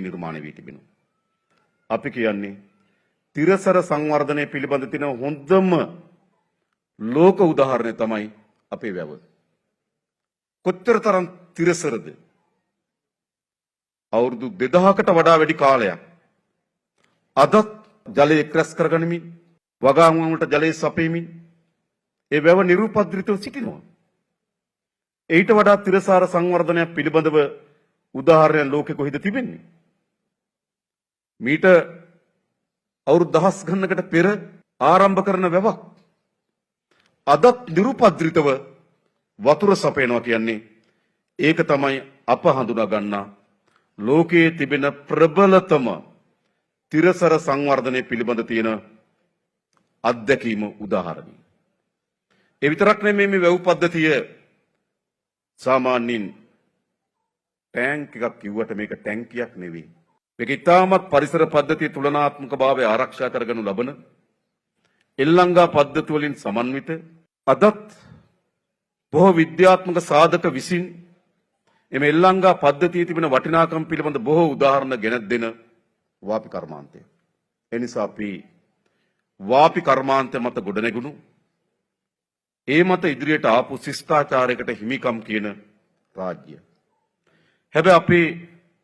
නිර්මාණය වී තිබෙනවා. අපි කියන්නේ තිරසර සංවර්ධනය පිළිබඳ තියෙන හොඳම ලෝක උදාහරණය තමයි අපේ වැව. කොච්චර තරම් තිරසරද? අවුරුදු 2000කට වඩා වැඩි කාලයක් අදත් ජලය එක්රැස් කරගනිමින්, වගාවන් වලට ජලය සපයමින් ඒ වැව නිරුපද්‍රිතව සිටිනවා. ඊට වඩා තිරසාර සංවර්ධනයක් පිළිබඳව උදාහරණයක් ලෝකෙ කොහෙද තිබෙන්නේ? මීට අවුරුදු දහස් ගණනකට පෙර ආරම්භ කරන වැවක් අදත් නිරුපද්‍රිතව වතුර සපයනවා කියන්නේ, ඒක තමයි අප හඳුනා ගන්නා ලෝකයේ තිබෙන ප්‍රබලතම තිරසර සංවර්ධනය පිළිබඳ තියෙන අත්දැකීම උදාහරණය. ඒ විතරක් නෙමෙයි, මේ වැව් පද්ධතිය සාමාන්‍යයෙන් ටැංක් එකක් කිව්වට මේක ටැංකියක් නෙවෙයි. මේක ඉතාමත් පරිසර පද්ධතිය තුලනාත්මක භාවය ආරක්ෂා කරගනු ලබන එල්ලංගා පද්ධති වලින් සමන්විත, අදත් බොහෝ විද්‍යාත්මක සාධක විසින් එම එල්ලංගා පද්ධතියේ තිබෙන වටිනාකම පිළිබඳ බොහෝ උදාහරණ ගෙනත් දෙන වාපි කර්මාන්තය. ඒ නිසා අපි වාපි කර්මාන්තය මත ගොඩනැගුණු, ඒ මත ඉදිරියට ආපු ශිෂ්ටාචාරයකට හිමිකම් කියන රාජ්‍ය. හැබැයි අපේ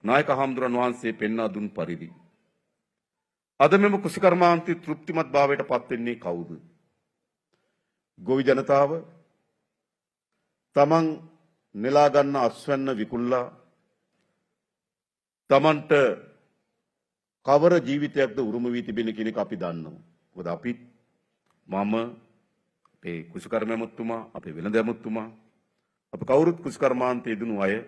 නායක හාමුදුරන් වහන්සේ පෙන්වා දුන් පරිදි අද මෙම කෘෂිකර්මාන්තය තෘප්තිමත් භාවයට පත් වෙන්නේ කවුද? ගොවි ජනතාව තමන් නෙලා ගන්න අස්වැන්න විකුණලා තමන්ට කවර ජීවිතයක්ද උරුම වී තිබෙන කියන එක අපි දන්නවා. මොකද අපිත්, මම, අපේ කෘෂිකර්ම ඇමතුමා, අපේ වෙළඳ ඇමතුමා, අපි කවුරුත් කෘෂිකර්මාන්තයේ යෙදුණු අය.